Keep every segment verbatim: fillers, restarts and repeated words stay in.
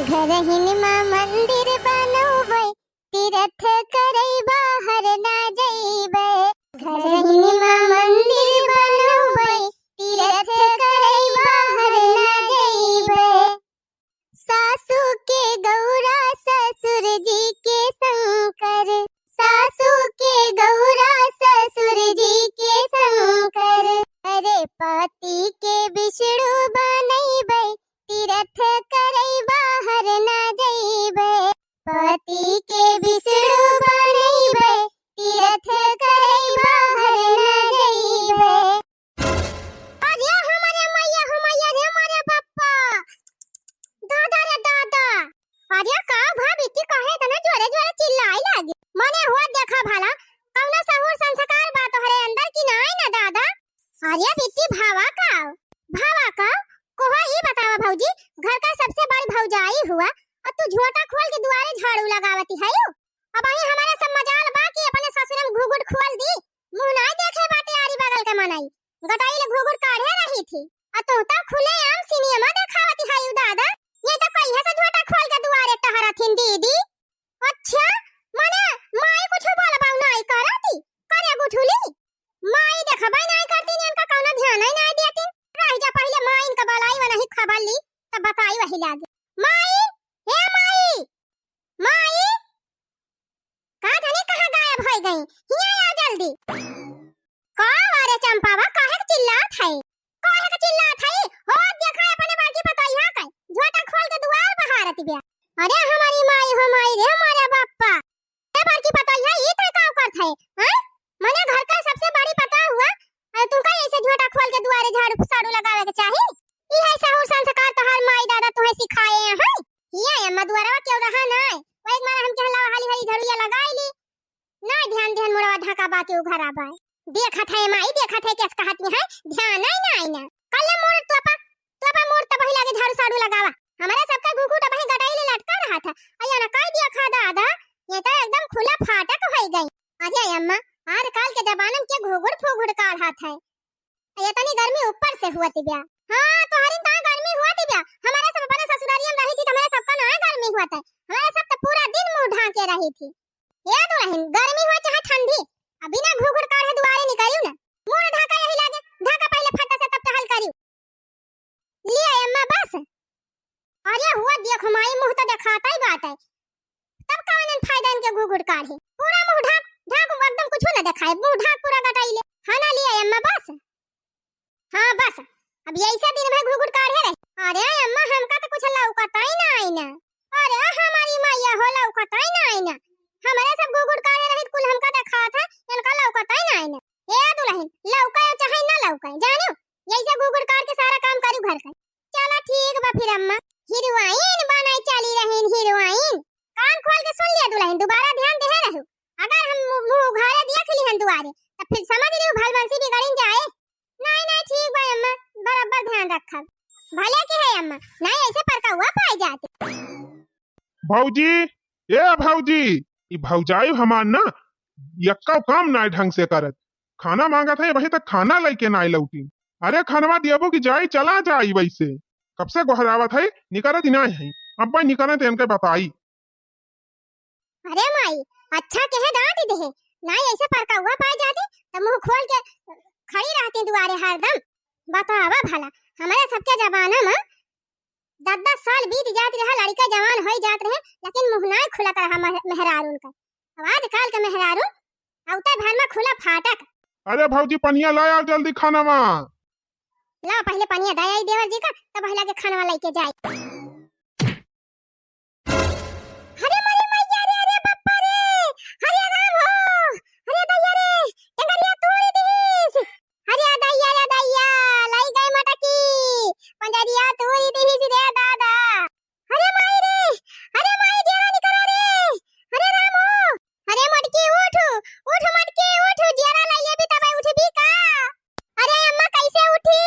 घरहिन मा मंदिर बनउबै, तीरथ करै बाहर ना जइबै। घरहिन मा मंदिर बनउबै, तीरथ करै बाहर ना जइबै। सासू के गौरा, ससुर जी के शंकर, सासू के गौरा, ससुर जी के शंकर। अरे पति के विष्णु बनइबै, तीरथ करै बाहर ना जइबै। पति के विष्णु बनइबै, तीरथ करै बाहर ना जइबै। अरे हमरे मैया हो मैया रे, मोरे बप्पा, दादा रे दादा। अरे का भा बिट्टी, काहे इतना जोरे जोरे चिल्लाए लागे? मने हो देखा भला, कौनो सहूर संस्कार बा तोहरे अंदर कि नाई ना दादा? अरे बिट्टी, भावा का? भावा का? कोहो ई बतावा भौजी, घर का सबसे बड़ी भौजाई हुआ, और तू झोटा खोल के दुआरे झाड़ू लगावती है? अबहीं हमरे सब मजाल बा कि अपने ससुरे में घुघुट खोल दी, मुँह नाई देखे बाटे आरी बगल के मनई, गटई ले घुघुट काढ़े रही थी, आ तू तो खुले आम सिनेमा देखावती है दादा, ये तो कहिया से झोटा खोल के दुआरे टहरत हिन दीदी। अच्छा, मने माई कुछ बोलबा नाई करती, करे गुठुली, माई देखबे नाई करती, इनका कौनो ध्यान ही नाई देती, रह जा पहिले माई इनका बलाई वाला ही खबर ली, तब बताई वही लागे। माई, हे माई, माई, का जाने कहाँ गायब होइ गई? हियाँ आओ जल्दी। का वा रे चंपावा, काहे के चिल्लात है? काहे के चिल्लात है? हो देखा अपने बड़की पतोहिया के, झोटा खोल के दुआर बहारत बिया। अरे हमरी माई हो माई रे, मोरे बप्पा। ए बड़की पतोहिया, ई तै का करत है? हैं? मने घर का सबसे बड़ी पतोह हुआ, और तुमका ऐसे झोटा खोल के दुआरे झाड़ू साड़ू लगावे के चाही? ई है सहूर संस्कार तोहार माई दादा तुहे सिखाए हैं? ये अम्मा दुआरवा केहू रहा नाई, वही मारे हम कहला हाली हाली झड़ुआ लगाई ली। नाई ध्यान ध्यान मुड़वा ढाका बाकी उ घरा बाय। देखत है माई, देखत है कैसे कहत है, ध्यान नाई नाई ना। कल्ले मुड़ तोपा, तोपा मुड़ तब वही लागे झाड़ू साड़ू लगावा। हमारे सबका घुघुट वही गटाई ले लटका रहा था। अया ना कह दिया खा दादा, ये तो एकदम खुला फाटक होइ गई। अजय अम्मा, आजकल के जमानन के घुघुट फुघुट काढ़त है। ये तनी गर्मी ऊपर से हुआ तिबिया। हाँ, तोहरिन ता गर्मी हुआ तिबिया। हमारे सब अपने ससुरारियन रही थी, तो हमारे सबका ना गर्मी हुआ था। हमारे सब तो पूरा दिन मुँह ढाके रही थी। ए दुलहिन, गर्मी हुआ चाहे ठंडी, अब बिना घुघुट काढ़े दुआरे निकलियो ना। मुँह ढाका यही लागे, ढाका पहिले फटा से तब टहल करियो। लिया अम्मा बस। अरे हुआ देख माई, मुँह तो देखाता ही बाटे, तब कवन फायदा इनके घुघुट काढ़े। पूरा मुँह ढाक, ढाक एकदम कुछ ना देखाए, मुँह ढाक पूरा गटाई ले। हाँ ना लिया अम्मा बस। हाँ बस, अब यही से दिन भर घुघुट काढ़े रही। अरे अम्मा, हमका तो कुछ लौकता ही नाई ना। अरे हमारी मैया हो, लौकता ही नाई ना। हमारे सब घुघुट काढ़े रही, कुल हमका देखात है, इनका लौकता ही नाई ना। ए दुलहिन, लौका चाहे ना लौका, जानियो, यही से घुघुट काढ़ के सारा काम करियो घर का। चला ठीक बा फिर अम्मा, हीरोइन बनाई चली रहीन, हीरोइन। कान खोल के सुन लिया दुलहिन, दोबारा ध्यान देहे रहू। अगर हम मुँह, मुँह उघारे देख लिहन दुआरे, तब फिर समझ लियो भलमनसी बिगड़िन जाए। नाई, नाई, ठीक बा अम्मा, बराबर ध्यान रखब। भले के है अम्मा, नाई ऐसे परकौआ पाए जाते। भौजी, ए भौजी, ई भौजाई हमार ना, यक्का काम नाई ढंग से करत। खाना मांगत है, वहीं तक खाना लइके नाई लौटी। अरे खनवा दियाबो कि जाई, चला जाई वैसे। कब से गोहरावत है, निकरत ही नाई है। अब भाई निकरत इनके बताई। अरे माई, अच्छा केहे डांट देहे, नाई ऐसे परकौआ पाए जाती, त मुँह खोल के खड़ी रहती दुआरे हरदम। बतावा भला, हमारे सबके जमाना में दस दस साल बीत जात रहा, लड़का जवान होई जात रहे, लेकिन मुँह नाई खुलत रहा मेह-, मेहरारून का। अब आजकल के मेहरारू अवते भर में खुला फाटक। अरे भौजी, पनिया ला आओ जल्दी खाना मा। ला पहिले पनिया दे आई देवर जी का, तब पहला के खाना लइके जाई। अरे मोरे मैया रे, अरे बप्पा रे, अरे राम हो, अरे दैया रे, टंगरिया तोड़ दीस, अरे दैया रे दैया, लाई गई मटकी, पंजरिया तोड़ दीस रे दादा, अरे माई रे, अरे माई जियरा निकला रे, अरे राम हो, अरे मटकी उठ, उठ मटकी उठ, जियरा लइले भी तब उठबी का? अरे अम्मा कैसे उठी?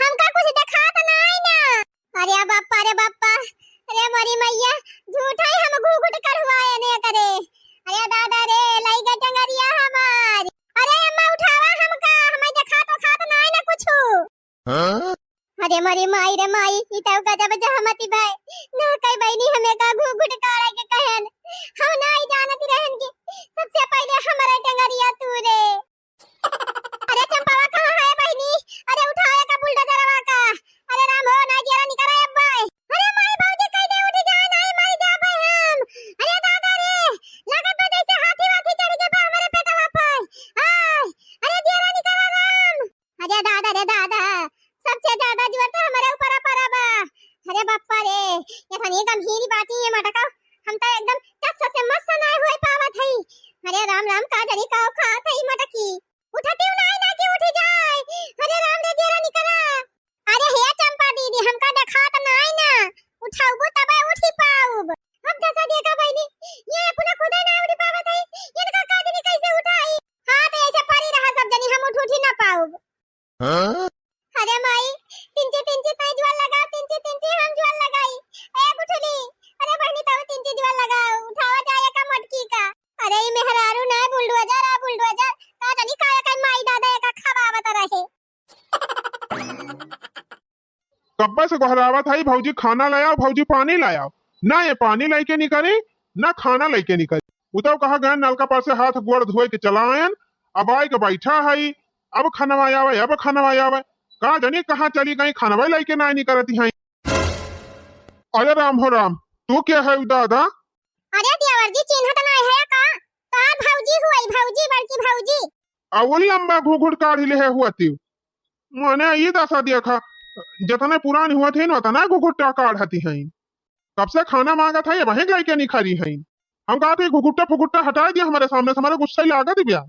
हमका कुछ देखात नाई ना। अरे बप्पा रे बप्पा, अरे मोरी मैया, झूठा ही हम घूघूट कढ़वाए ने करे। अरे दादा रे, लई गा टंगरिया हमार। अरे अम्मा उठावा हमका, हमें देखात ओखात नाई ना कुछ। हाँ? अरे मोरी माई रे माई, ई तो गजब जहमती भाई। ना कई बहनी हमें अरे बापा रे, ये तनी गंभीर बात ही है मटका। हम तो एकदम टस से मस नाय होई पावत हई। अरे राम राम, का जनी का खात हई मटकी। उठतिउ नाय ना कि उठी जाए। अरे राम रे, जेरा निकला। अरे हे चंपा दीदी, हमका देखात नाय ना। उठाउबो तबे उठी पाउब। हम दसा देखा बहिनी, ये अपना खुदे ना उठी पावत हई। इनका का जनी कैसे उठाई। हाँ, तो ऐसे परी रहा सब जनी, हम उठ उठी ना पाउब। हाँ? अरे माई, तिनची तिनची तैं जुआर लगाओ, तिनची तिनची हम जुआर लगाई। ए गुठली, अरे बहिनी तब तिनची जुआर लगाओ, उठावा जाए का मटकी का। अरे ई मेहरारू ना बुलडोजर आ बुलडोजर, का जानी का का माई दादा का खवावत रहे। कब्बे से गोहरावत हई, "भौजी खाना ले आओ, भौजी पानी ले आओ।" ना ये पानी लेके निकरी, ना खाना लेके निकरी। उ तो कहा गए नलका पर से हाथ गोड़ धोए के चला आयन, अब आए के बैठा हई, अब खनवा आवे, अब खनवा आवे। का जानी कहाँ चली गई, खनवा लेके ना निकरती हई। अरे राम हो राम, तू क्या है दादा? अरे देवर जी, चिन्हत नाय है का? तोहार भौजी हुई, भौजी, बड़की भौजी। अउल लंबा घुघुट काढ़ी ले हुआ ती। मने ई दसा देखा, जतने पुरान हुआ थे न, उतना घुघुट्टा काढ़ती हैं। कब से खाना मांगत है, वहीं लेके निखरी हैं। हम कहा थे, "घुघुट्टा फुगुट्टा हटाई दिया हमारे सामने से, हमारा गुस्सा ही लागत बिया।"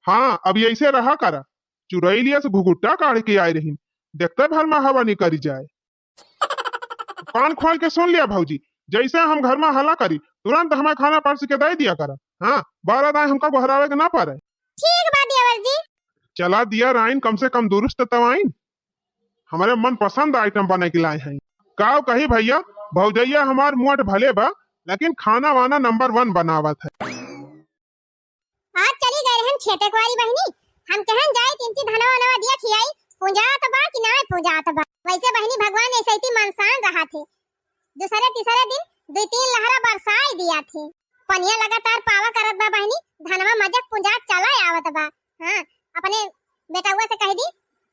हाँ, अब ऐसे रहा करा। चुरई लिया से घुघुट्टा काढ़ के आए रही, देखते भर में हवा निकरी जाए। कान खोल के सुन लिया भौजी, जैसे हम घर में हला करी, तुरंत हमें खाना परस के दे दिया करा। हाँ, बारह दाएं हमका गोहरावे के ना पड़े। ठीक बा देवर जी। चला दिया राइन, कम से कम दुरुस्त तो आइन। हमारे मन पसंद आइटम बने के लाए हैं। काव कही भैया, भौजैया हमार मोट भले बा, लेकिन खाना वाना नंबर वन बनावत है। आज चली गए रहन खेते कुआरी बहिनी, हम कहन जाई तिनची धनवा वनवा दिया खियाई, पूंजात बा कि नाय पूंजात बा। वैसे बहिनी भगवान ऐसे ही मनसान रहा थे, दूसरे तीसरे दिन दुई तीन लहरा बरसाई दिया थे। पनिया लगातार पावा करत बा बहिनी, धनवा मजक पूंजात चला आवत बा। हाँ, अपने बेटउआ से कह दी,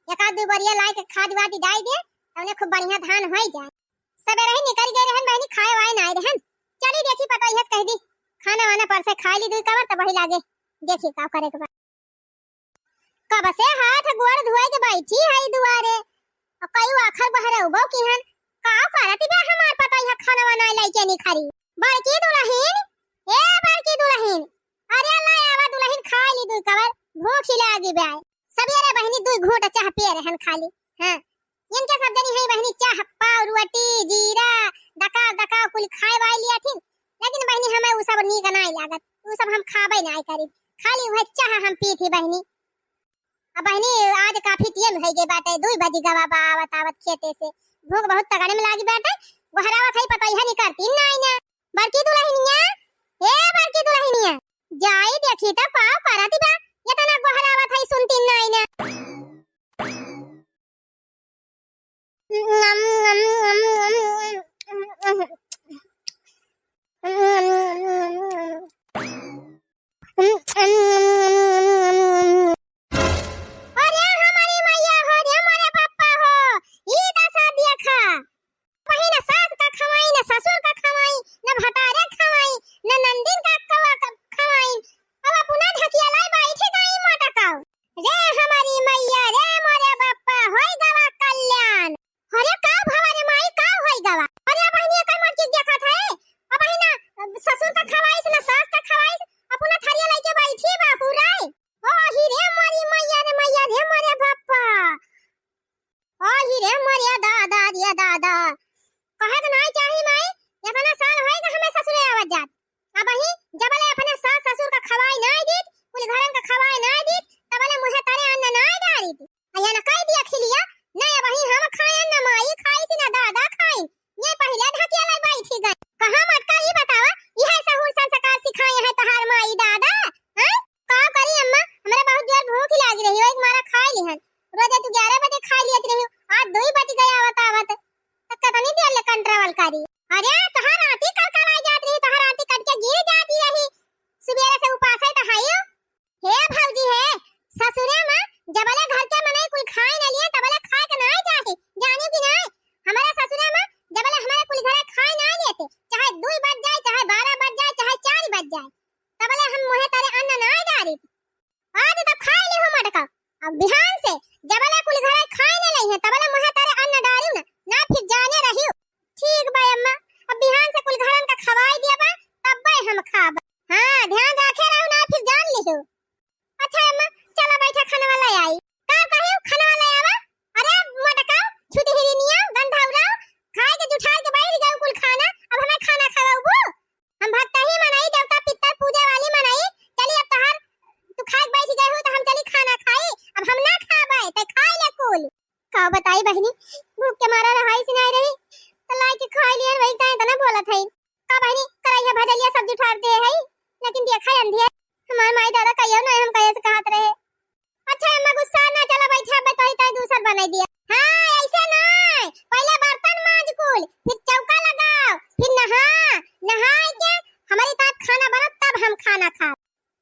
एक आध दू बोरिया लाए के खाद वाद डाई दे, तउने खूब बढ़िया धान होई जाए। सबेरे ही निकल गए रहन बहिनी, खाए वाए ना आए रहन। चली देखी पतोहिया से कह दी, खाना वाना पर से खाए ली दुई कवर, तब वही लागे देखी का करे के बा। कब से हाथ गोड़ धोए के बैठी है दुआरे, और कई आखर बहरउबो की हन, का करत बा हमार पतोहिया खाना वाना लेके निखरी। बड़की दुलहिन, ए बड़की दुलहिन, अरे ला आवा दुलहिन, खाए ली दुई कवर, भूख ही लागी बा। सबेरे बहिनी दुई घूंट चाह पिए रहन खाली। हाँ, इनके सब जनी है बहिनी, चाह, पाव, रोटी, जीरा, दकाव, दकाव कुल खाए वाए लिया थिन, लेकिन बहिनी हमें उ सब नीक नाय लागत, उ सब हम खाबे नाय करी, खाली वह चाह हम पी थी बहिनी। अब बहिनी आज काफी टेम होइ गए बाटे, दुई बजी गवा बा आवत आवत खेते से, भूख बहुत तगड़े में लागी बाटे, गोहरावत है पतोहिया निकरती नाय ना। बड़की दुलहिनिया, ए बड़की दुलहिनिया, जाई देखी त का करत बा, इतना गोहरावत है सुनती नाय ना। अरे हमारी मैया हो रे, मोरे पप्पा हो, ई दसा देखा। वही न सास का खवाई, न ससुर का खवाई, न भतारे खवाई, न नंदिन का कवा का खवाई। अब अपना ढकिया लाई बैठी गई मोटकाऊ। रे हमारी मैया रे, मोरे बप्पा, होई गवा कल्याण। अरे का भवा रे माई, का होई गवा? अरे बहिनी, एकर मटकी देखत है। अब बहिना, ससुर का खवाइस, न सास का खवाइस, अपना थरिया लेके बैठी बा, हुराई। ओ ही रे मोरी मैया रे मैया रे मोरे बप्पा। ओ ही रे मोरे दादा रे दादा। कहे के नाई चाही माई, इतना साल होए के हमें ससुरे आवत जात। अबही जबले अपने सास ससुर का खवाई नाई दीत, कुल घरन का खवाई नाई दीत, तबले मुँहे तरे अन्न नाई डारित। अया न कह दिया खिलिया, न अबही हम खाए, न माई खाई, न दादा खाई। ये पहिले ढकिया लाई बैठी गई। कहाँ मटका ई बतावा, यह सहूर संस्कार सिखाए हैं तहार माई दादा? हैं? का करी अम्मा, हमरा बहुत जोर भूख लागी रही, एक मारा खाए लिहन। रोज तू ग्यारह बजे खाए लियत रही, आज दुई बज गया आवत आवत। त कितनी देर ले कंट्रोल करी? अरे, तहार आंटी कल कल आई जात रही, तहार आंटी कट के गिर जाती रही। सुबेरे से उपासे त हइयो। हे भौजी हे, ससुरे में जबले घर के मनई कुल खाए न लिए, तबले खाए के नाई चाही, जानी कि नाई? हमारे ससुरे में जबले हमारे कुल घरे खाए नाई लेते, चाहे दुई बज जाए, चाहे बारह बज जाए, चाहे चार बज जाए, तबले हम मुँहे तरे अन्न नाई डारित। आज तो खाए ली हो मटका, अब बिहान से जबले कुल घरे खाए न लई है, तबले मुँहे तरे अन्न डारियो ना, ना फिर जाने रहियो। थई। का बहिनी, करइया भजलिया सब्जी ठार दे हई, लेकिन देखा अंधिया। हमार माई दादा कहियो ना हम कहे से कहत रहे। अच्छा अम्मा, गुस्सा ना, चला बैठा, बताई ताई दूसर बनाई दिया। हाँ, ऐसे ना, पहले बर्तन माज कुल, फिर चौका लगाओ, फिर नहा, नहाए के हमारी तात खाना बनत तब हम खाना खाब।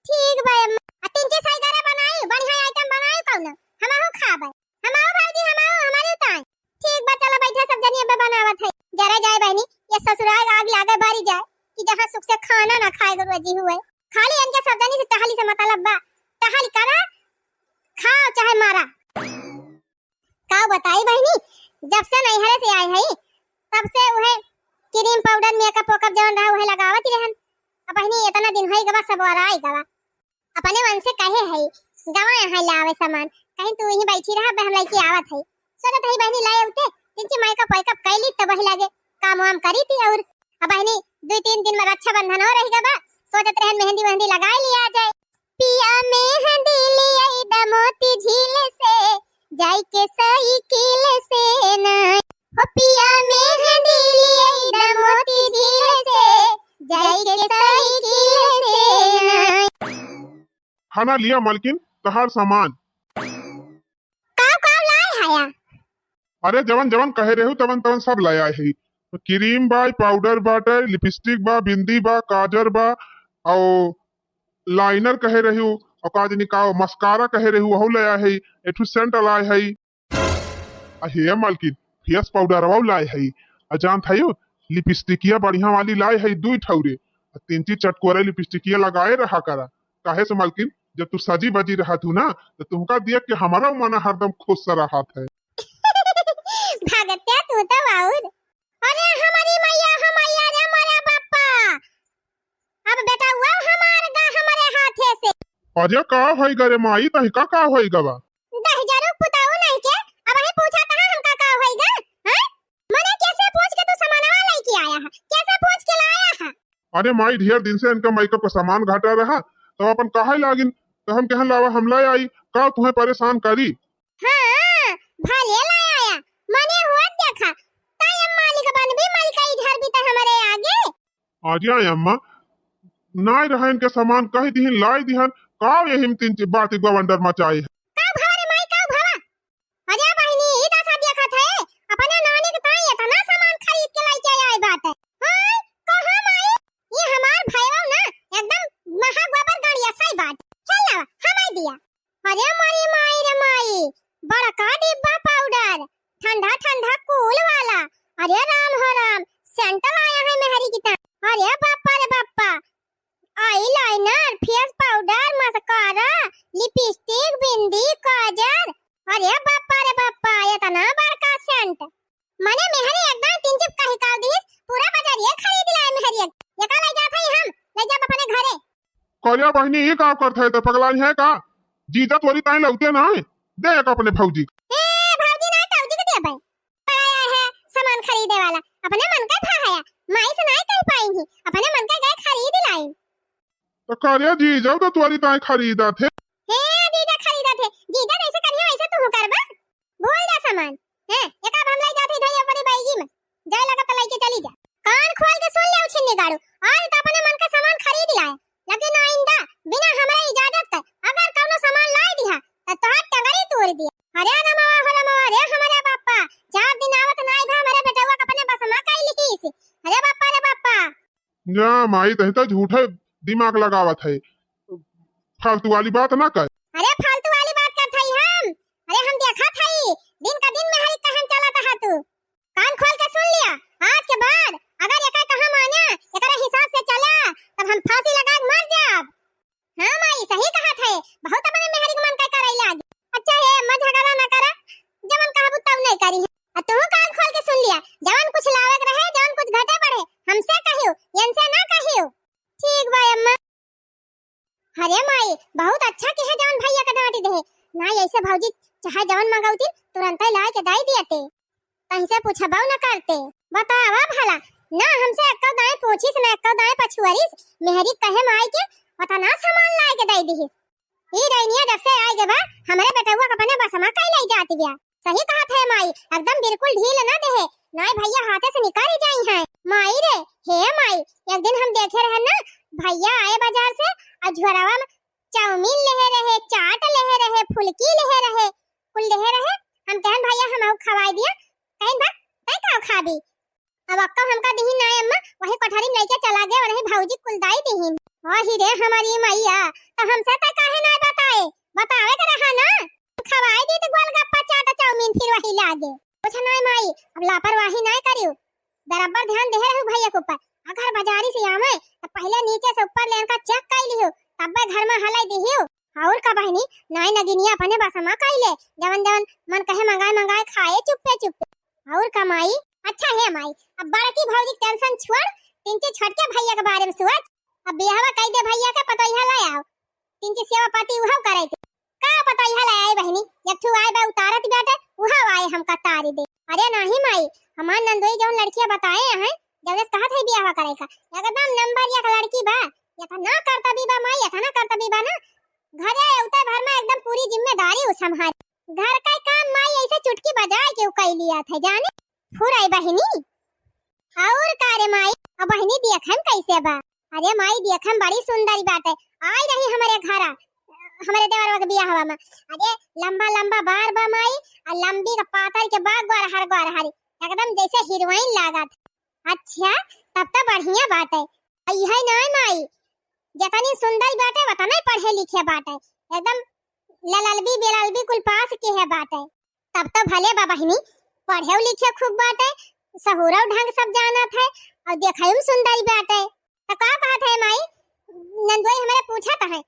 ठीक बा अम्मा। आ तीन चार सही करे बनाई, बढ़िया आइटम बनाई कौनो, हमहू खाबे। हमहू भौजी, हमहू, हमारे ताई। ठीक बा, चला बैठा सब जनी, अबे बनावत है। जरा जाए बहनी, ये ससुराल आग लागे बारी जाए कि जहाँ सुख से खाना ना खाए के रोजी हुए। खाली इनके सब जनी से टहली से मतलब बा। टहली करा, खाओ चाहे मारा। का बताई बहिनी, जब से नैहरे से आए हई, तब से उहे क्रीम पाउडर मेकअप वेकअप जवन रहा उहे लगावत ही रहन। अब बहिनी इतना दिन होई गवा, सब ओराई गवा। अपने मन से कहे हई, गवा यहाँ लावे सामान, कहीं तू यहीं बैठी रहा, अब हम लइके आवत हई। सोचत हई बहिनी लाए उठे, तिनची मेकअप वेकअप कैली तब वही लागे काम वाम करी थी। और अब बहिनी दुई तीन दिन में रक्षाबंधन हो रही गवा, सोचत रहन मेहंदी वेहंदी लगाए लिया जाए। पिया मेहंदी लियाई द मोती झील से, जाई के साइकिल से ना। हो पिया मेहंदी लियाई द मोती झील से, जाई के साइकिल से ना। हना लिया मलकिन तहार सामान। का का लाए हया? अरे जवन जवन कहे रहू तवन तवन सब लाया है। क्रीम बा, पाउडर बाटे, लिपस्टिक बा, बिंदी बा, काजर बा, और लाइनर कहे रहू, और का जनी का मस्कारा कहे रहू, वहू लाया है। एक ठो सेंट लाए है। आ हे मालकिन, फेस पाउडरवा लाए है। आ जानत हयो, लिपस्टिकिया बढ़िया वाली लाए है, दुई ठौरे। आ तीन चीज चटकोरे लिपस्टिकिया लगाए रहा करा। काहे से मालकिन, जब तू सजी बजी रहत हू ना, तो तुमका देख के हमारा मन हरदम खुश रहत है। भगत्या तू तो बाउर। अरे हमारी मैया, हो मैया रे मोरे बाप्पा। अब बेटा हुआ हमार गा हमारे हाथे से। अरे का होई गा रे माई, तहिका का होई गवा? दहिजरू पुताऊ नहीं के, अब ही पूछा कहाँ हमका का होई गा? हैं? मने कैसे पूछ के तू सामानवा लेके आया है? कैसे पूछ के लाया है? अरे माई, ढेर दिन से इनका मेकअप का सामान घटा रहा, तो अपन कहे लागिन, तो हम कहन लावा हम ले आई, का तुम्हें परेशान करी? हाँ, भले ले आया, मने हुआ देखा, ताई अम्मा मालिक बन भी मल कई झर भी तो हमारे आगे। अरे अम्मा, नाय रहा इनके सामान कही दिहन, लाई दिहन, का यही में तीन बात गवंडर मचाई है? का भवा रे माई, का भवा? अरे बहिनी, ई दशा देखत है, अपने नानी के ताई इतना सामान खरीद के लेके आए बाटे। हाँ, कहो माई, ये हमार भैया ना एकदम महा गोबर गाड़िया सही बात। चल लावा, हम आई दिया। अरे मारी माई रे माई, बड़का डिब्बा पाउडर, ठंडा ठंडा कूल वाला। अरे राम हो राम, सेंट लाया है मेहरी की तरह। अरे बापा रे बापा, eyeliner, face powder, mascara, lipstick, bindi, काजर। अरे बापा रे बापा, इतना बड़का सेंट। मने मेहरी एकदम तीन चिप कही काल दिस, पूरा बाजारिये खरीद लाए मेहरी। एका ले जात हई हम, ले जाब अपने घरे। करिया बहिनी, ई का करत है, तो पगलाई है का? जीजा तोरी ताई लौटे ना है, दे एक अपने भौजी। ए, भौजी ना, भौजी के देबे। आया है सामान खरीदे वाला, अपने मन का भा है, माई से नाय कह पाई ही, अपने मन का गए खरीद लाई। तो करे जीजा तो तोरी ताई खरीदा थे। हे जीजा खरीदा थे, जीजा जैसे करिए वैसे तू करबा। भूल जा सामान, हैं, एक अब हम लाई जाते इधर अपनी बैगी में, जाए लगा तो लेके चली जा। कान खोल के सुन ले उछिन्नी गाड़ू, आज तो अपने मन का सामान खरीद लाए, लेकिन आइंदा बिना हमारे इजाजत के अगर कौनो सामान लाई दिहा, तो तोहार टंगरी तोड़ दिया। अरे रमवा हो रमवा, रे हमारे बापा, चार दिन आवत नाई भा हमारे बेटवा के अपने बस में काई लिखी से। अरे बापा रे बापा। ना माई, तही तो झूठे दिमाग लगावत है, फालतू वाली बात ना कर। अरे फालतू वाली बात करत हई हम, अरे हम देखत हई, दिन का दिन में हरी कहन चलत है तू। कान खोल के सुन लिया, आज के बाद अगर एकर कहा माना, एकर हिसाब से चला, तब हम फांसी लगा के मर जाब। हाँ माई, सही कहत है, बहुत अपने मेहरी के मन का करई लागी। अच्छा हे अम्मा, झगड़ा ना करा, जवन कहबू तब नहीं करी है। आ तू कान खोल के सुन लिया, जवन कुछ लावे के रहे, जवन कुछ घटे बढ़े, हमसे कहियो, इनसे ना कहियो। ठीक बा अम्मा। अरे माई, बहुत अच्छा किहे जवन भैया का डांटी दे। ना ऐसे भौजी चाहे जवन मंगौती तुरंत ही लाए के दाई दियते। कहीं से पूछबो न करते। बतावा भला, ना हमसे एक्को दाएं पूछिस, ना एक्को दाएं पछुअरिस, मेहरी कहे माई के पता ना सामान लाए के दे दिहिस। ई रैनिया जब से आए गे बा, हमरे बेटउआ के अपने बस मा कई लई जात बिया। सही कहत है माई, एकदम बिल्कुल ढील ना देहे, नाई भैया हाथे से निकल जाई हैं। माई रे, हे माई, एक दिन हम देखे रहे ना, भइया आए बाजार से अउर झोरवा में चाउमीन लेहे रहे, चाट लेहे रहे, फुलकी लेहे रहे, कुल लेहे रहे। हम कहेन, "भइया, हमहू खवाइ दिया।" कहेन, "बा, तैं का खाबी?" अब अक्का हमका दिहिन नाहीं अम्मा, वही कोठरी में लइके चला गए, वही भउजी कुल दाई दिहिन। आही रे हमरी मइया, त हमसे तैं काहे नाहीं बताए? बतावे के रहा ना, खवाइ दीत गोलगप्पा, चाट, चाउमीन, फिर वही लागे। कुछ नाहीं माई, अब लापरवाही नाहीं करियो, बराबर ध्यान देहे रहू भइया के ऊपर। अगर बाजारी से आवे त पहिले नीचे से ऊपर ले उनका check कइ लियो, तब्बे घर में हलइ दिहियो। अउर का बहिनी, नाई नगिनिया अपने बस मा कइ ले, जवन जवन मन कहे मंगाए मंगाए खाए चुप्पे चुप्पे। अउर का माई? अच्छा हे माई, अब बड़की भउजी के tension छोड़, तिनची छोटके भइया के बारे में सोच। अब बियाहवा कइ दे भइया के, पतोहिया लइ आव। तिनची सेवा पाती उहउ करइ थे। का पतोहिया लइ आई बहिनी, एक ठू आए बा उतारत बाटे, उहउ आए हमका तारी दे। अरे नाहीं माई, हमार नंदोई जउन लड़किया बताए हैं, जउने से कहत है बियाहवा करइ का, एकदम number एक लड़की बा। एतना करतबी बा माई, एतना करतबी बा ना, घरे अउते भर में एकदम पूरी जिम्मेदारी उ संभारी। घर का काम माई अइसे चुटकी बजाए के उ कइ लिया थे जाने। फुराई बहिनी, अउर का रे माई, अब बहिनी देखन कइसे बा? अरे माई देखन बड़ी सुंदर बाटे, आइ रही हमरे घरा, हमरे देवरवा के बियाहवा में। अरे लंबा लंबा बार बा माई, अउर लंबी का पातर के बा गोरहर गोरहर, एकदम जइसे heroine लागत। अच्छा, तब त बढ़िया बाटे। अउर इहइ नाहीं माई, जेतनी सुंदर बाटे, ओतनइ पढ़े लिखे बाटे, एकदम ललबी बेलबी कुल पास किहे बाटे। तब त भले बा बहिनी, पढ़ेउ लिखे खूब बाटे, सहूरउ ढंग सब जानत है, अउर देखइउ में सुंदर बाटे। त का कहत है माई, नंदोई हमरे पूछत है,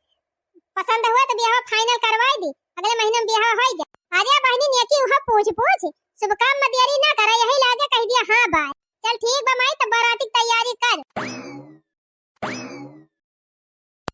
पसंद हुए त बियाह final करवाइ दी, अगले महीने में बियाह होइ जाए। अरे बहिनी नेकी उहउ पूछ पूछ, शुभ काम में देरी ना करे, यही लागे कहि दिया हाँ बाय। चल ठीक बा माई, तब बाराती के तैयारी कर।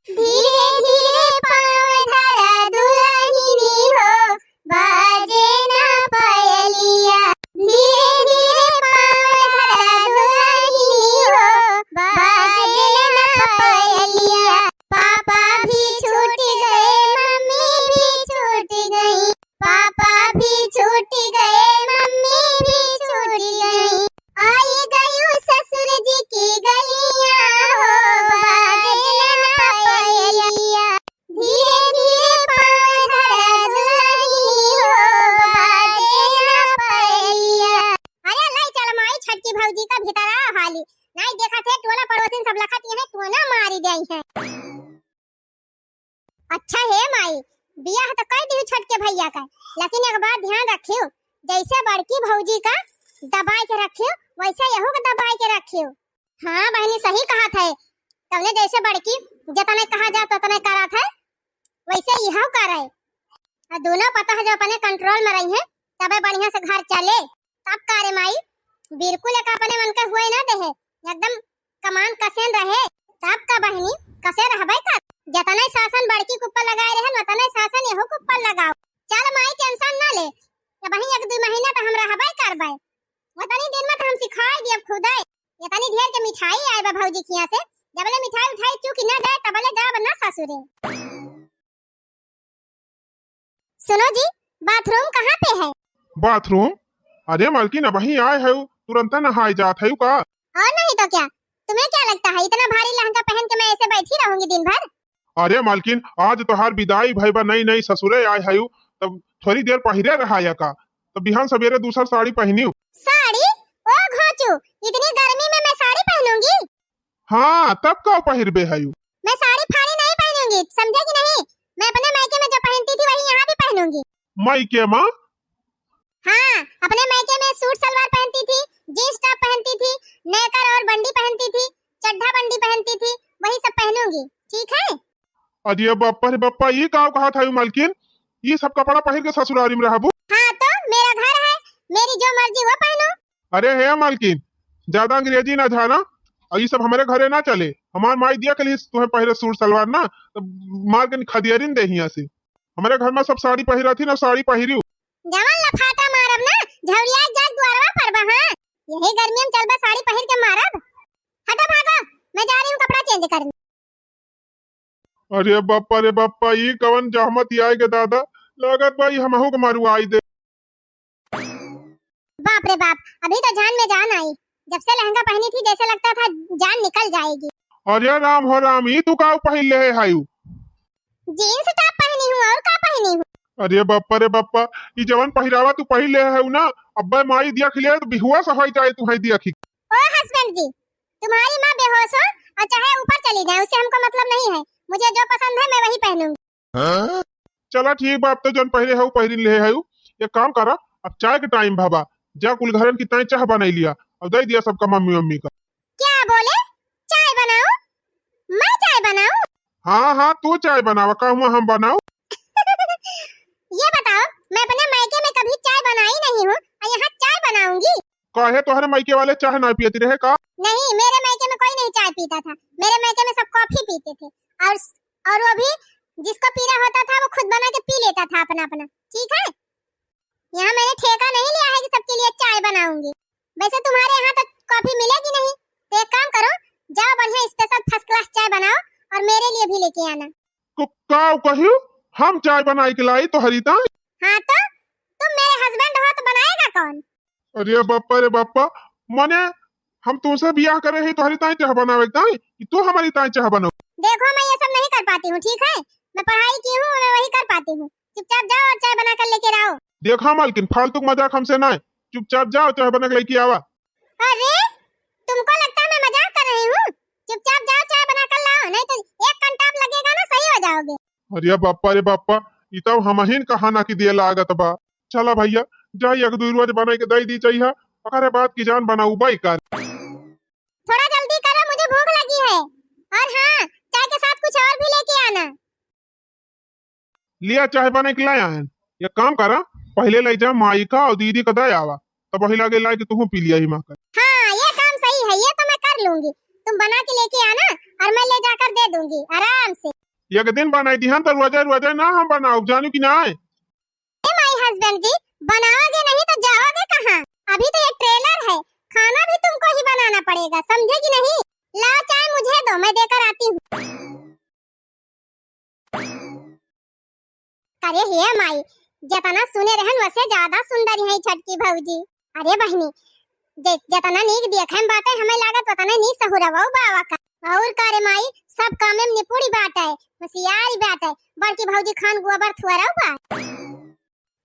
धीरे धीरे पाँव धरा दुलहिनी हो, बाजे ना पायलिया। धीरे धीरे पाँव धरा दुलहिनी हो, बाजे ना पायलिया। पापा भी छूट गए, मम्मी भी छूट गई, पापा भी छूट गए, मम्मी भी छूट गई। आई गयू ससुर जी की गलियां हो, बाजे ना पायलिया। धीरे धीरे पाँव धरा दुलहिनी हो, बाजे ना पायलिया। अरे लाई चल माई, छोटकी भउजी का भीतर आ हाली। नाहीं देखत है टोला पड़ोसिन सब लखत हैं, टोना मारी देइ हैं। अच्छा हे माई, बियाह त कइ दिहू छोटके भइया का, लेकिन एक बात ध्यान रखियो, जइसे बड़की भउजी का दबाइ के रखियो, वइसे यहू का दबाइ के रखियो। हाँ बहिनी, सही कहत है, तउने जइसे बड़की जेतने कहा जात ओतने करत है, वइसे इहउ करे। अउर दुनो पतोह जो अपने control में रही हैं, तबे बढ़िया से घर चले। तब का रे माई, बिल्कुल एक अपने मन के हुए ना देहे, एकदम कमान कसेन रहे। तब का बहिनी, कसे रहबे कर, जतने शासन बड़की के ऊपर लगाए रहन, वतने शासन यहू के ऊपर लगाओ। चल माई, tension ना ले, अबहीं एक दुइ महीना त हम रहबे करबे, वतनी दिन में त हम सिखाए दियब खुदे। इतनी ढेर के मिठाई आए बा भउजी किहाँ से, जबले मिठाई उठाई चुकि ना जाए, तबले जाब ना ससुरे। सुनो जी, bathroom कहाँ पे है? Bathroom? अरे मालकिन, अबहीं आए हउ, तुरंत नहाए जात हउ का? और नहीं तो क्या, तुम्हें क्या लगता है इतना भारी लहंगा पहन के मैं ऐसे बैठी रहूंगी दिन भर? अरे मालकिन, आज तोहार बिदाई भई बा, नई नई ससुरे आए हउ, तब थोरी देर पहिरे रहा या का, तब बिहान सबेरे दूसर साड़ी पहिनिउ। साड़ी? ओ घोंचू, इतनी गर्मी में मैं साड़ी पहनूंगी? हाँ, तब का पहिरबे हउ? मैं साड़ी फाड़ी नहीं पहनूंगी, समझे कि नहीं? मैं अपने मायके में जो पहनती थी, वही यहाँ भी पहनूंगी। मायके में? हाँ, अपने मायके में सूट सलवार पहनती थी, jeans top पहनती थी, नेकर और बंडी पहनती थी, चड्ढा बंडी पहनती थी, वही सब पहनूंगी, ठीक है? अरे बप्पा रे बप्पा, ई का कहत हउ मालकिन? ई सब कपड़ा पहिर के ससुरारी में रहबू? हाँ तो, मेरा घर है, मेरी जो मर्जी वो पहनो। अरे हे मालकिन, ज्यादा अंग्रेजी ना झाना, अउर ई सब हमरे घरे ना चले। हमार माई देख ली तुहें पहिरे सूट सलवार ना, तब मार के खदेरिन दे हियाँ से। हमरे घर में सब साड़ी पहिरत ही ना, साड़ी पहिरिउ। जवन लफाटा मारब ना, झौरिया जात दुआरवा पर बा, हाँ। यही गर्मी में चलबा साड़ी पहिर के मारब। हटो भागो, मैं जा रही हूँ कपड़ा change करने। अरे बप्पा रे बप्पा, ई कवन जहमत आए गे दादा, लागत बा ई हमहू के मरुआई दे। बाप रे बाप, अभी तो जान में जान आई। जब से लहंगा पहनी थी, जैसे लगता था निकल जाएगी। अरे राम हो राम, ई तू का पहिर ले है हायू? जींस टॉप पहनी हूँ, और का पहनी हूँ? अरे बप्पा रे बप्पा, ई जवन पहिरावा तू पहिर ले है ना, अब्बे माई देख ले तो बिहुआ से होई जाए तुम्हारी देखी। ओ हस्बैंड जी, तुम्हारी माँ बेहोश हो और चाहे ऊपर चली जाए, उससे हमको मतलब नहीं है। मुझे जो पसंद है मैं वही पहनूंगी। चला ठीक बा, अब तो जौन पहिरे हऊ पहिरिन ले हऊ। एक काम करा, अब चाय के टाइम भवा, जा कुल घरन की ताई चाह बनाई लिया और दे दिया सबका मम्मी मम्मी का। क्या बोले? चाय बनाऊं? मैं चाय बनाऊं? हाँ हाँ, तू चाय बनावा, का हुआ हम बनाऊ? ये बताओ, मैं अपने मायके में कभी चाय बनाई नहीं हूँ और यहाँ चाय बनाऊंगी? काहे, तोहरे मायके वाले चाय ना पियती रहे का? नहीं, मेरे मायके में कोई नहीं चाय पीता था, मेरे मायके में सब कॉफी पीते थे। और और वो भी जिसको पीना होता था वो खुद बना के पी लेता था अपना अपना, ठीक है? यहाँ मैंने ठेका नहीं लिया है कि सबके लिए चाय बनाऊंगी। वैसे तुम्हारे यहाँ तो कॉफी मिलेगी नहीं, तो एक काम करो, जाओ बढ़िया स्पेशल फर्स्ट क्लास चाय बनाओ और मेरे लिए भी लेके आना। तो का कहियो, हम चाय बनाई के लाई तोहरी ताई? हाँ तो तुम मेरे हस्बैंड हो तो बनाएगा कौन? अरे बप्पा रे बप्पा, मने हम तुमसे बियाह करे ही तोहरी ताई चाह बनावे ताई कि तू हमारी ताई चाह बनाओ? देखो, मैं ये सब नहीं कर पाती हूँ, ठीक है? मैं पढ़ाई की हूँ, मैं वही कर पाती हूँ। चुपचाप जाओ और चाय बना कर लेके आओ। देखा मालकिन, फालतू के मजाक हमसे ना है, चुपचाप जाओ चाय बना के लेके आवा। अरे, तुमको लगता है मैं मजाक कर रही हूँ? चुपचाप जाओ चाय बना कर लाओ, नहीं तो एक घंटा आप लगेगा ना, सही हो जाओगे। अरे बप्पा रे बप्पा, ई तो हमहिन कहा ना कि दिए लागत बा। चला भैया, जा एक दुई रोज बनाई के दे दी चाहिए, ओकरे बाद की जान बनाऊ बाई कर। थोड़ा जल्दी करो, मुझे भूख लगी है। और हाँ, चाय के साथ कुछ और भी लेके आना। लिया, चाय बना के लाया है। एक काम करा, पहले ले जा माई का और दीदी का दे आवा, तब वही लागे लाए कि तुहू पी लिया ही माँ का। हाँ, ये काम सही है, ये तो मैं कर लूंगी। तुम बना के लेके आना और मैं ले जाकर दे दूंगी आराम से। एक दिन बनाई दिहन तो रोजे रोजे ना हम बनाओ, जानू कि ना? ए माय हस्बैंड जी, बनाओगे नहीं तो जाओगे कहाँ? अभी तो ये ट्रेलर है, खाना भी तुमको ही बनाना पड़ेगा, समझे कि नहीं? लाओ चाय मुझे दो, मैं देकर आती हूँ। अरे हे माई, जतना सुने रहन वसे ज्यादा सुंदर है छटकी भौजी। अरे बहिनी, जे-, जतना नीक देखे में बाटे, हमें लागत ओतने नीक सहुरवो बावा का। और का रे माई, सब कामे में निपुड़ी बाटे, होशियारी बाटे। बड़की भौजी खान गोबर थुअरऊ बा।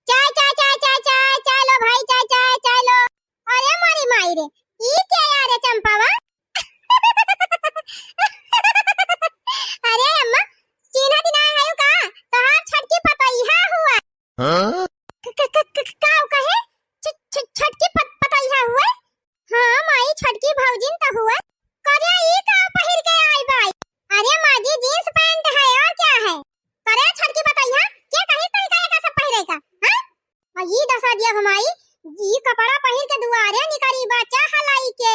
चाय, चाय, चाय, चाय, चाय, चाय लो भाई, चाय, चाय, चाय लो। अरे मोरी माई रे, ई क्या यार है चंपावा? अरे अम्मा, चीन्हा दिना है का? तोहार छटकी पतोहिया हुआ। हाँ? क-, क-, क-, क-, का कहे? छ-, छ-, छटकी पत-, पतोहिया हुआ? हाँ माई, छटकी भौजिन त हुआ। करे ई का पहिर के आई बाई? अरे माँ जी, जींस पैंट है और क्या है? करे छटकी पतोहिया, के कहिस तई का एका सब पहिरे का? हाँ? और ई दसा दिया हमाई, ई कपड़ा पहिर के दुआरे निकरी बा, चाह लाई के।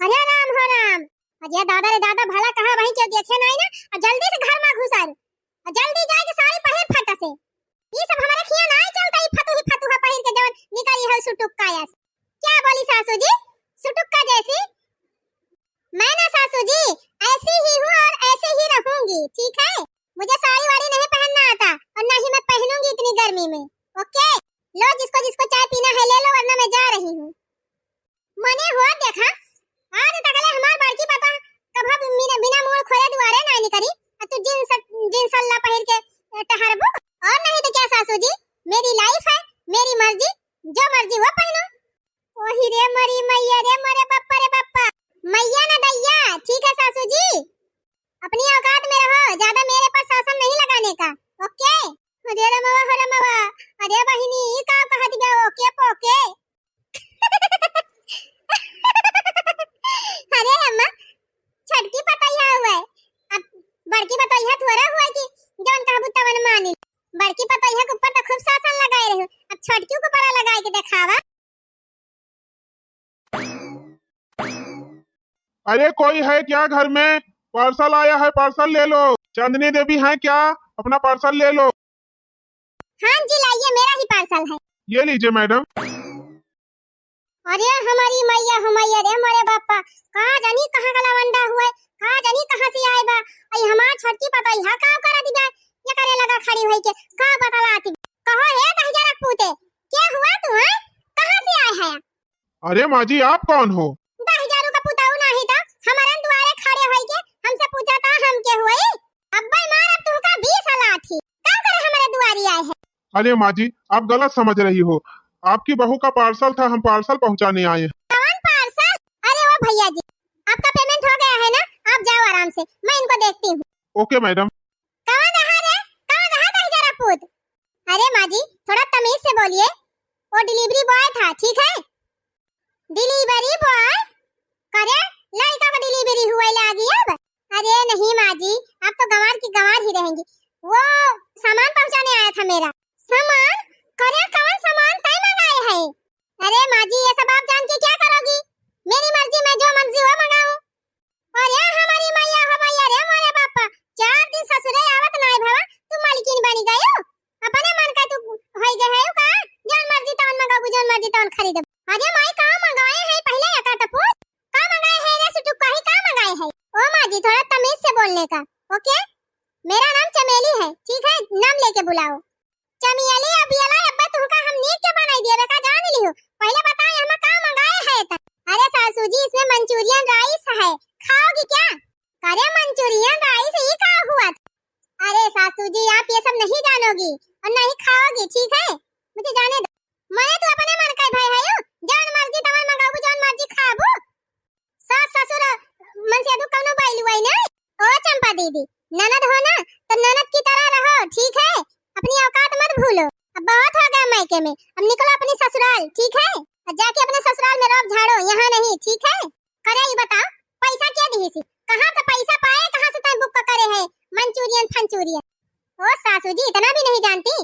अरे राम हो राम। अरे दादा रे दादा, भला कहा वहीं क्यों देखे नहीं ना, और जल्दी से घर में घुसा रे। और जल्दी जाए के साड़ी पहिर फटा से। ई सब हमारे खिया नाई चलता, ई फतुही फतुहा पहिर के जवन निकली है सुटुक्का यस। क्या बोली सासू जी? सुटुक्का जैसी? मैं ना सासू जी, ऐसी ही हूँ और ऐसे ही रहूंगी, ठीक है? मुझे साड़ी वाड़ी नहीं पहनना आता और ना ही मैं पहनूंगी इतनी गर्मी में। ओके, लो जिसको जिसको चाय पीना है ले लो, वरना मैं जा रही हूँ। मने हो देखा, आज तकले हमार बड़की पापा कभा बिना, बिना मूड़ खोले दुआरे ना निकली, आ तू जींस, जींस सल्ला पहिर के टहरबो। और नहीं तो क्या सासू जी, मेरी लाइफ है, मेरी मर्जी, जो मर्जी वो पहनो। ओही रे मरी मैया रे, मरे बप्पा रे बप्पा, मैया ना दैया, ठीक है सासू जी, अपनी औकात में रहो, ज्यादा मेरे पर शासन नहीं लगाने का, ओके? अरे रमवा हो रमवा, अरे बहिनी, ई का कहत बा ओके पोके? अरे अम्मा, छटकी पतोहिया हुआ है, अब बड़की पतोहिया थोड़ा हुआ है कि जवन कहबू तवन मानी। बड़की पतोहिया के ऊपर तो खूब शासन लगाए रहे हो, अब छटकी के ऊपर लगाए के देखावा। अरे कोई है क्या घर में? पार्सल आया है, पार्सल ले लो। चांदनी देवी है क्या? अपना पार्सल ले लो। हाँ जी, लाइए, मेरा ही पार्सल है। ये लीजिए मैडम। अरे हमारी मैया हो मैया रे, मोरे बापा, का जानी कहाँ का लवंडा हुआ है, का जानी कहाँ से आए बा। आई हमार छोटकी पतोहिया का करा दिबा, ये करे लगा खड़ी हुई के, का बतलाती। कहो हे दहिजरा पूते, क्या हुआ तू, हैं? कहाँ से आए है? अरे माँ जी, आप कौन हो? दहिजरू का पुताऊ नाही तो हमारे दुआरे खड़ी अरे माँ जी, आप गलत समझ रही हो। आपकी बहू का पार्सल था, हम पार्सल पहुँचाने आए हैं। कौन पार्सल? अरे ओ भैया जी, आपका पेमेंट हो गया है ना, आप जाओ आराम से, मैं इनको देखती हूँ। Okay madam. कहाँ रहा रे, कहाँ रहा दहिजरा पूत? अरे माँ जी, थोड़ा तमीज से बोलिए, वो डिलीवरी बॉय था, ठीक है? Delivery boy? करे, लड़का का डिलीवरी हुए लागी अब? अरे नहीं माँ जी, आप तो गंवार की गंवार ही रहेंगी। वो सामान पहुँचाने आया था मेरा। सामान? करे, कौन सामान तय मंगाए है? अरे माँ जी, ये सब आप जान के क्या करोगी? मेरी मर्जी, मैं जो मर्जी वो मंगाऊं। अरे हमारी मैया हो मैया रे मोरे बापा, चार दिन ससुरे आवत नाय भवा, तू मालकिन बनी गयो। अपने मन का तू होई गए है का? जौन मर्जी तौन मंगाबू, जौन मर्जी तौन खरीदबू। अरे माई, का मंगाए है पहले एका तो पूछ, का मंगाए है रे सुटुक, कहीं का मंगाए है? ओ माँ जी, थोड़ा तमीज से बोलने का, ओके? मेरा नाम चमेली है, ठीक है, नाम लेके बुलाओ। चमेली, अब ये ला, अब्बा तुमका हम नीक के बनाई दिए, बेटा जान लियो। पहले बताओ, यहाँ का मंगाए है त? अरे सासू जी, इसमें मंचूरियन राइस है, खाओगी क्या? अरे मंचूरियन राइस, ये का हुआ? अरे सासू जी, आप ये सब नहीं जानोगी और नहीं खाओगी, ठीक है? मुझे जाने दो। मने तू अपने मन का भाई है, जौन मर्जी तवन मंगाबू, जौन मर्जी खाबू। सास ससुर मन से अधिक कौनो बैल हुआ ही नहीं। ओ चंपा दीदी, ननद हो ना, तो ननद की तरह रहो, ठीक है? अपनी औकात मत भूलो। अब बहुत हो गया मायके में, अब निकलो अपनी ससुराल, ठीक है? और जाके अपने ससुराल में रोब झाड़ो, यहाँ नहीं, ठीक है? करे ई बताओ, पैसा क्या दिहिसी? कहाँ से पैसा पाए, कहाँ से तय बुक करे है मंचूरियन फंचूरियन? ओ सासू जी, इतना भी नहीं जानती,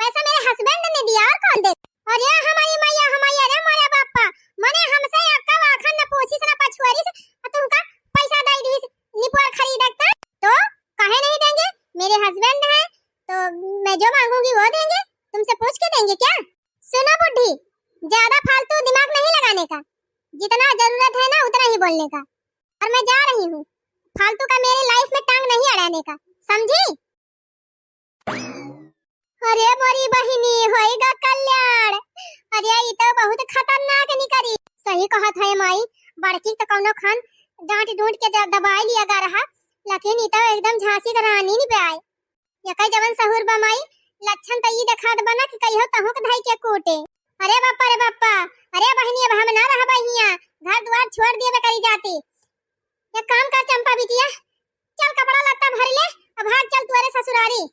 पैसा मेरे हस्बैंड ने दिया, और कौन दे? अरे हमारी मैया, हमारी, अरे मोरे बापा, मने हमसे अक्का वाखन न पूछिस न पछुआरिस, आ तुमका पैसा दे दीस निपोर खरीदक त? तो काहे नहीं देंगे? मेरे हस्बैंड है, तो मैं जो मांगूंगी वो देंगे, तुमसे पूछ के देंगे क्या? सुनो बुड्ढी, ज्यादा फालतू दिमाग नहीं लगाने का, जितना जरूरत है ना उतना ही बोलने का। और मैं जा रही हूँ, फालतू का मेरे लाइफ में टांग नहीं अड़ाने का, समझी? अरे मोरी बहिनी, होई गा कल्याण। अरे ई तो बहुत खतरनाक निकरी। सही कहत है माई, बड़की तो कौनो खान डांट डूंट के ज-, दबाई लिया गा रहा, लेकिन ई तो एकदम झांसी का रानी नि पे आए। यकै जवन सहूर बा माई, लक्षण त ई देखात बा ना कि कहियो तहूँ के धई के कूटे। अरे बापा रे बापा, अरे बहिनी, अब हम ना रहबे हियाँ, घर दुआर छोड़ दिए बे करी जाती। एक काम कर चंपा बिटिया, चल कपड़ा लत्ता भर ले, अब भाग चल तुअरे ससुरारी।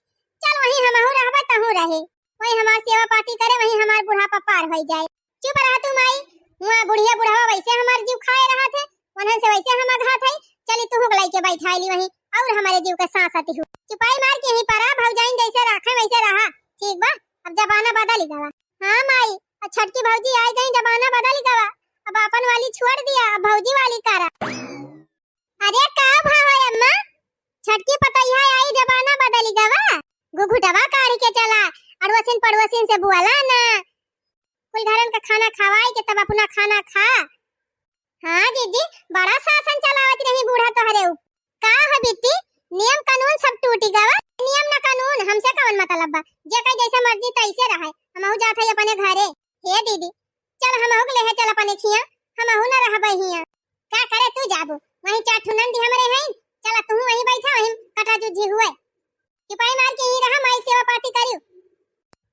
चल वहीं हमहू रहबे तहूँ रहे, वहीं हमार सेवा पाती करे, वहीं हमार बुढ़ापा पार होई जाए। चुप रह तू माई, हुआं बुढ़िया बुढ़वा वैसे हमार जीव खाए रहत है, उन्हन से वैसे हम अघात है। चली तू हुक लइके बैठाई ली वहीं, और हमारे जीव के सांस आती हो। चुपाई मार के यहीं परा, भौजाइन जैसे राखे वैसे रहा, ठीक बा? अब जमाना बदल गवा। हाँ माई, अब छोटकी भौजी आ गई, जमाना बदल गवा। अब अपन वाली छोड़ दिया, अब भौजी वाली करा। अरे का भा है अम्मा, छोटकी पतोहिया आई, जमाना बदल गवा। घुघुटवा काढ़ के चला, अड़ोसिन पड़ोसिन से बुआला ना, कुल घरन का खाना खवाई के तब अपना खाना खा। हाँ जीजी, बड़ा शासन चलावत रही बूढ़ा तोहरे ऊपर। का हो बिट्टी, नियम कानून सब टूटी गवा। नियम ना कानून, हमसे कवन मतलब बा? जे कहे जैसे मर्जी तैसे रहे, हमहू जात है अपने घरे। हे दीदी, चल हमहू के लेहे चल अपने खिया, हमहू ना रहबे हिया। का करे तू जाबू, वहीं चार ठो नंदी हमरे हैं, चला तू वहीं बैठा, वहीं कटा जुझी हुए। चुपाई मार के ही रहा, माई सेवा पाती करियो।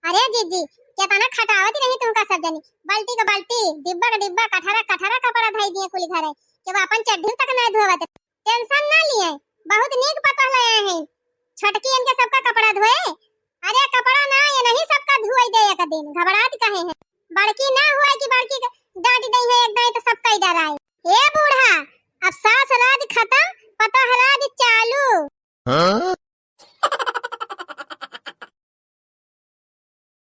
अरे जीजी, केतना खटावत रही तुमका सब जनी, बाल्टी का बाल्टी, डिब्बा का डिब्बा, कठरा कठरा कपड़ा धई दिए कुल घरे, के वो अपन चड्ढी तक नहीं धोवत। टेंशन ना लिए, बहुत नीक पतोह ले आए हैं, छोटकी इनके सबका कपड़ा धोए। अरे कपड़ा ना, ये नहीं सबका धोए दे एक दिन, घबरात कहे हैं। बड़की ना हुआ कि बड़की के डांट दे है एक दाई तो सबका ही डराए। ए बूढ़ा, अब सास राज खत्म, पतोह राज चालू। हाँ?